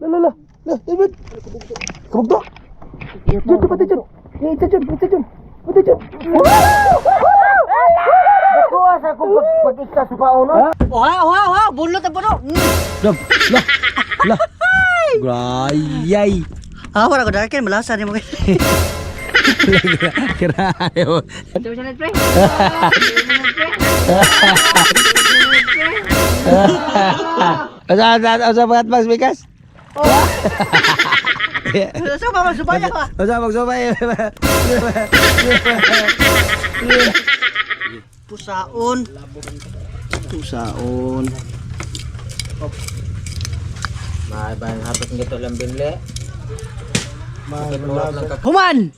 La la la. La, David. Kabugto. Jun, pati Jun. Ita Jun, ita Jun. Pati Jun. Kuha sa akong pag-iksa sa paon, no? Oha, oha, oha, bunlot ang puno. La, la, la. Grayay. Ah, wala ko dahil malasa ni mo. Grabe mo. Pre. Asa, asa, asa, mga mas bigas? Sa pa subaya ka. Asa, magsubay. Pusaon. Pusaon. Maibang hapit nito lang binle. Human.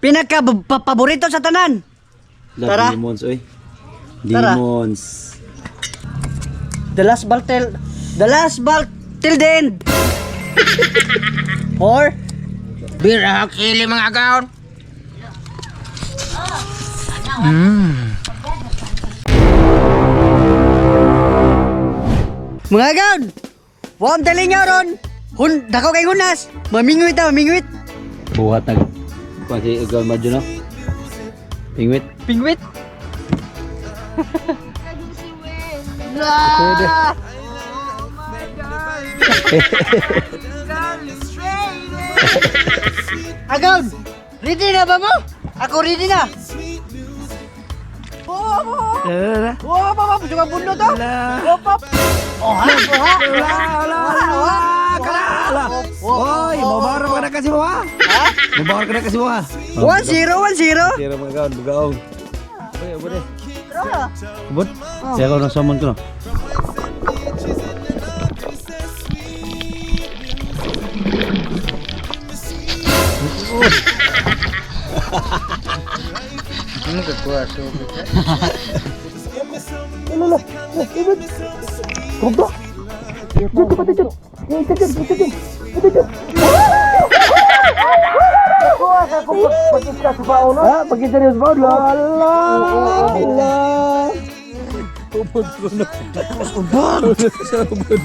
Pinaka paborito sa tanan. Tara. Demons, oy. Tara. Demons. The last ball till the last ball till the end. Four. Bira kili mga gaon. Mga gaon. Wa am talingaw ron. Hun dako kay hunas. Mamingwit ta, mamingwit. Buhat nag kasi ikaw madyo no. Pingwit. Pingwit. Pwede. Agaw! Ready na ba mo? Ako ready na. Oh, La la la. oh, oh, oh, oh, bunlo to. La. Oh, pop. Oh, ha, oh, ha. La la la la. Oy, mabaro ka na kasi mo ha. Ha? Mabaro ka na kasi mo ha. 1-0, 1-0. Tira mga gaon, bugaong. Oy, abot eh. Abot? Siya ko na summon ko no. Ano ka kuha so? Kuha sa akong pag-iksa sa paon, no? Ah, pagkita niyo sa baon. La la la. Ubod ko na. Ubod. Ubod.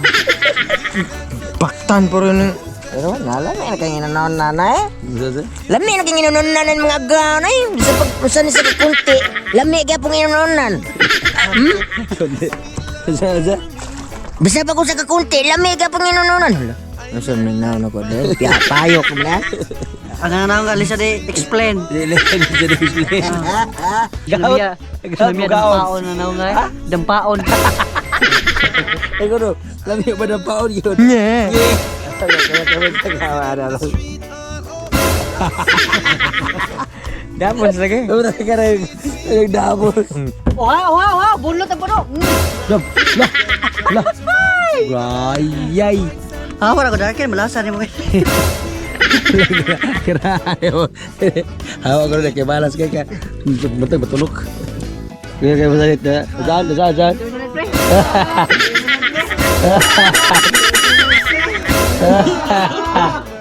Baktan po rin. Pero nala may kang inanon nanay. Sa Lami na kang inanon mga gaon ay. Sa pagpusan sa kunti. Lami kaya pong inanonan. Kundi. Sa sa. Bisa pa ko sa kakunti, lami kaya pong inanonan. Hala. Nasa nang na ko dahil. Payok ko na. Ang nga nga, Lisa de explain. Dili dili dili. Lamia, Gaot, lamia gaot. dampaon na naong nga. Dampaon. Eh kuno, lami ba ng paon yun? Yeah. Dapos lagi. Wala ka rin. Nagdabos. Oha, oha, oha, bunlot ang puno. La la la. Grayay. Ah, wala ko dahil malasa ni mo. Grabe mo. Hawa ko na kay balas kay ka. Bantay matulok. Kaya kay masalit na. Saan saan saan.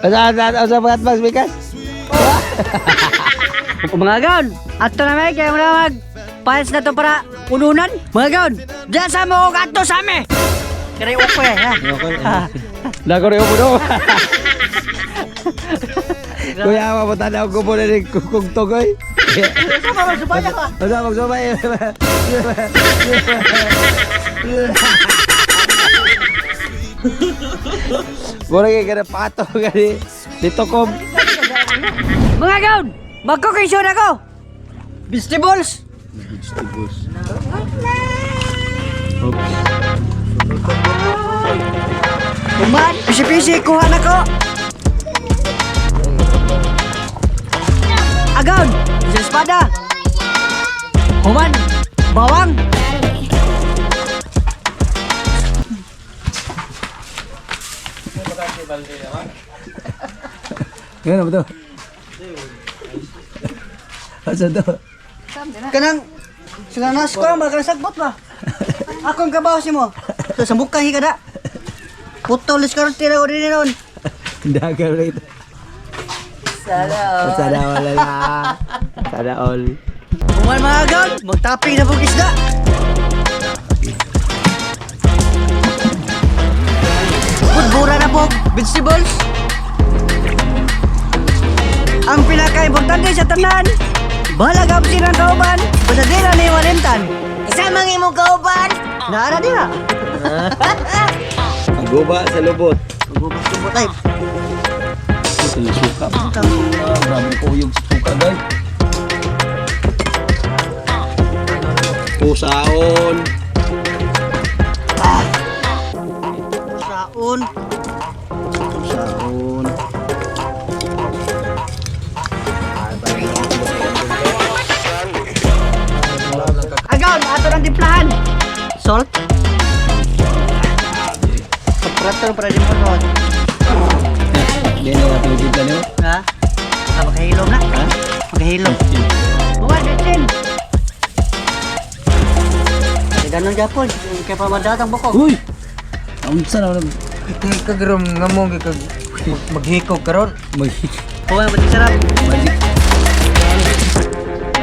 Saan saan saan mga mas bigas. Mga gaon, ato na may kaya muna mag pares na to para ununan. Mga gaon, diyan sa mo og ato sa ame. Kaya okay ha. Lago rin mo. Kuya, mapunta na ako po na rin kukong togoy. Subaya ka. Basta magsubay. Mura kay kada pato gani. Dito ko. Mga gaon, magkukisyon ako. Vegetables. Vegetables. Oops. Kuman, pisi-pisi, kuha na ko. Agaw, sa espada. Human, bawang. Ngano ba to? Asa to? Kanang sila nas ko ang mga sagbot ba? Akong kabaw si mo. Sa sambukang hikada. Putol iskarte na ko din noon. Dagal na ito. Sana all. Sana all na. Sana all. Human mga agaw, magtaping na pong isda. Putbura na po. Og vegetables. Ang pinaka-importante sa tanan, balag absin ang kauban, basta di na ni malimtan. Isama ang imong kauban. Naara diha. Ang guba sa lubot. Lubot ay. Ito yung suka. Ah, grabe ko yung suka, guys. Pusaon. Saon. Pusaon. Agaw, ato ng timplahan. Salt. Pagprato para di mo ron. Hindi na natin yung timpla niyo. Ha? Ah, makahilom na. Ha? Makahilom. Buwan, bitsin. Ay, ganun Japon. Kaya pa madatang bukog. Uy! Unsa na lang Kagrom nga mo kag maghikog karon. mag Buwan, ba't sarap? magic.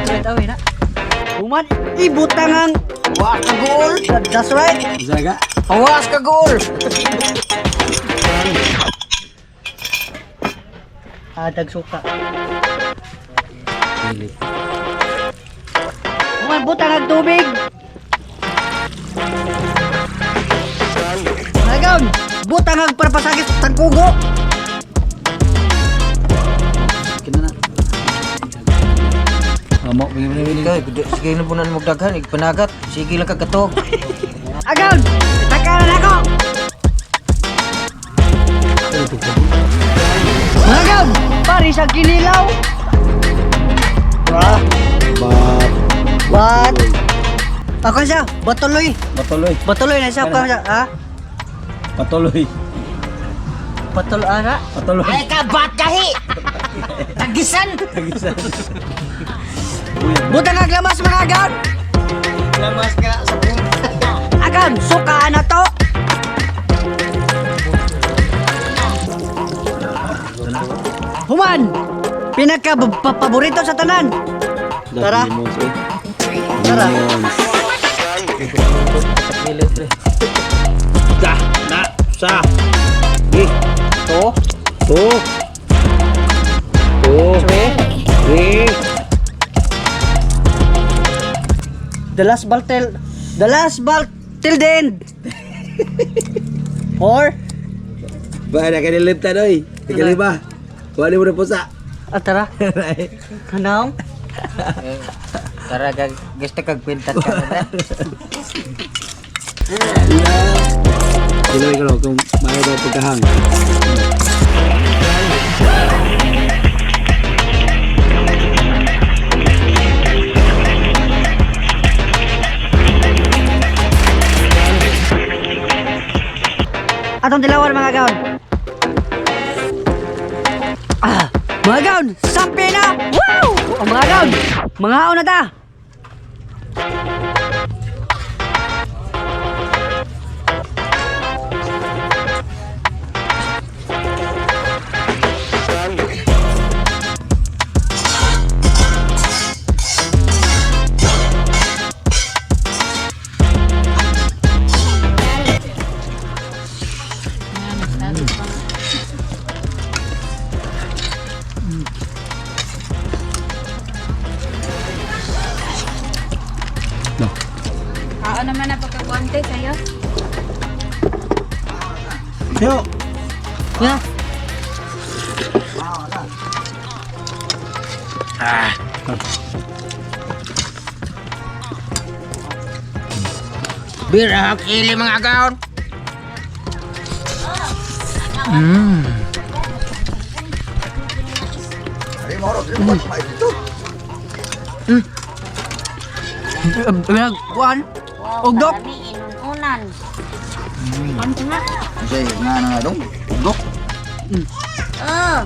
Right away na. Buman, ibutang ang... Wa ka goal. That's right. Unsa ka? Pawas ka goal. Adag suka. Buman, butang ang tubig. Nagaon, butang ang parapasakit tangkugo. Kina na. Amo, bigyan mo Kay sige na punan mo daghan igpanagat. Sige lang ka katog. Agaw, takaran ako. Agaw, pare sa kinilaw. Bat. What? Ako siya, batuloy. Patuloy. Batuloy na siya, ako siya, ha? Patuloy. Batuloy, ara. Patuloy. Ay ka bat kahi. Tagisan. Tagisan. Butang ang lamas mga agaw. Lamas ka sa pung. Agaw, suka na to. Human, pinaka paborito sa tanan. Tara. Lemons, eh. Tara. Lemons. Sa, na, sa. Gi. To, To. To. three. Three. The last ball till the end. Four. Ba, nakanilimtan, oy. Ikalima. Wala mo na pusa. Ah, tara. Kanaong. Tara kag gusto kag kwenta ka na. Sila ko kung maayo ba pagkahang. Atong dilawan mga gaon. Ah, mga gaon, sampi na! Wow! Oh, mga gaon, mga na ta. No. Oo naman na pagkakonte sa'yo. Yo. Yeah. Bira kili mga gaon. Kuan. Ugdok. Unan. Kasi nga na nga dong, ugdok. Oh.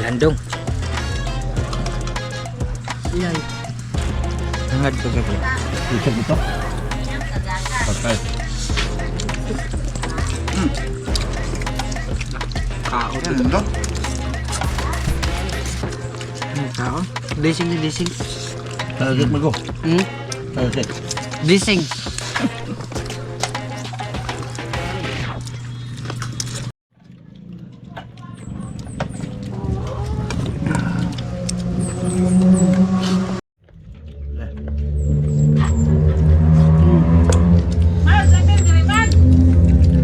Landong. Iyay. Hangad ko gid. Ito ito. Patay. Yan, dong. Tao. Blessing ni blessing. Target mo ko. Target. Blessing.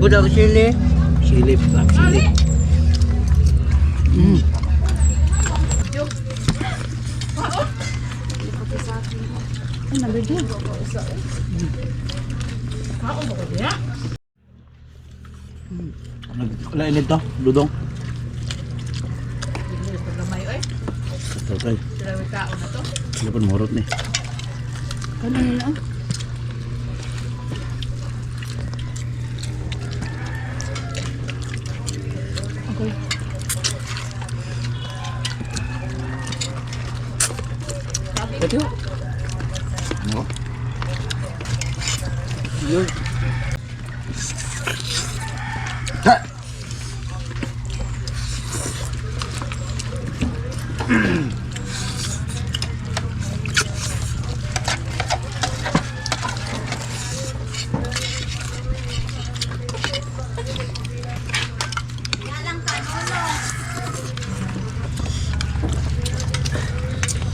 Budak sili. Silip, silip. Wala init to, dudong. Okay. Sila pa morot ni. Ito. Ano? Yun. Ha!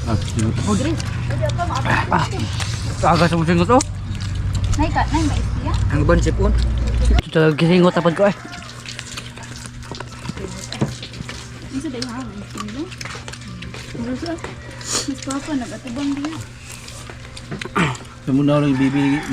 Ah, singot. Aga sa musingot oh. Nay ka, nay mais siya. Ang ban sipon. Ito talaga gisingot tapad ko eh. Isa day ha, mais siya. Mas papa nagatubang diya. Sa muna lang bibili.